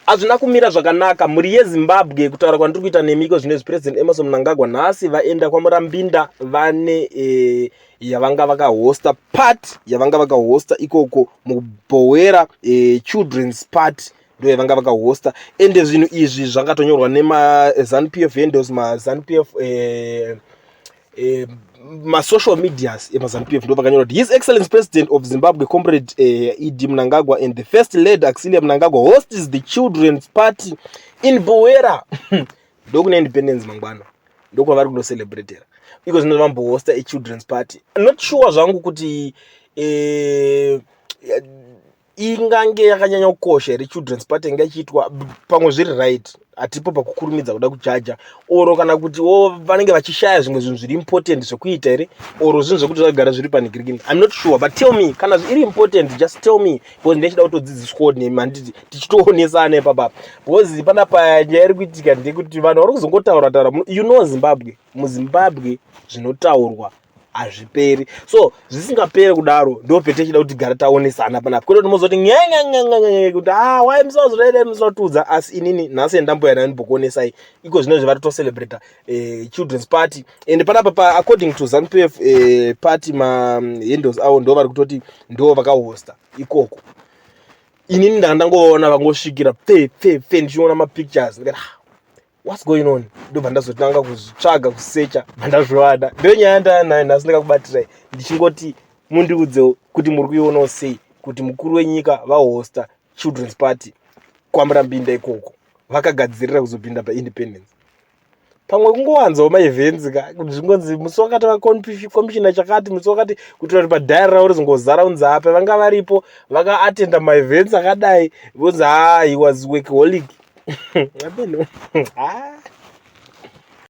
Hazvina kumira zvakanaka mhuri yeZimbabwe. Kutaura kwandiri kuita nemi iko zvino izvi, President Emmerson Mnangagwa nhasi vaenda kwaMurambinda, vane yavanga vakahosta, party yavanga vakahosta ikoko muBhowera, children's party ndo yavanga vakahosta. Ende zvinhu izvi zvangatonyorwa nemaZANU PF handles, maZANU PF masocial medias emaZANU PF, ndo vakanyora kuti "His Excellence President of Zimbabwe, Comrade ED Mnangagwa, and the First Lady Auxilia Mnangagwa hosts the children's party in Buhera." Ndokune independence mangwana, ndokwavari kunocelebratera iko zvino, vambohosta achildren's party. Not sure zvangu kuti ingange yakanyanya kukosha here children's party inga ichiitwa. Pamwe zviri right, hatipo pakukurumidza kuda kujaja, oro kana kuti wo vanenge vachishaya zvimwe zvinhu zviri important zvekuita here, oro zvinhu zvekuti zvagara zviri panhikirikini. I'm not sure, but tell me kana iri important, just tell me, because ndechida kutodzidziswawo nemi, handiti? Tichitoonesana ipapapa, because panapa nyaya iri kuitika ndekuti vanhu vari kuzongotaura taura. You know Zimbabwe, muZimbabwe zvinotaurwa hazviperi. So zvisingaperi kudaro, ndo petechida kuti tigare taonesana panapa, kwete kuti mozoti nyenyenyenyenye kuti a wai musazodaidai, musatiudza. Asi inini nhasi ndamboya nayo ndimbokuonesai iko zvino zvavari tocelebrata children's party. And panapa pa according to ZANU PF party mahandles avo, ndo vari kutoti ndo vakahosta ikoko. Inini ndanga ndangoona vangosvikira pfe pfe pfe, ndichiona mapictures, ndikati, "Ah, what's going on?" Ndobva ndazotanga kuzvitsvaga, kusecha, bva ndazviwana. Ndo nyaya ndanayo nhasi, ndakakubatirai ndichingoti mundiudzewo kuti muri kuionawo sei kuti mukuru wenyika vahosta children's party kwaMurambinda ikoko, vakagadzirira kuzopinda paindependence. Pamwe kungowanzawo maevents ka, kuti zvingonzi musi wakati vakomishina chakati, musi wakati, kuitira kuti padhayari ravo rizongozara unzi apa vanga varipo, vakaatenda maevents akadai, vonzi, "Ha, he was workaholic." Abeno.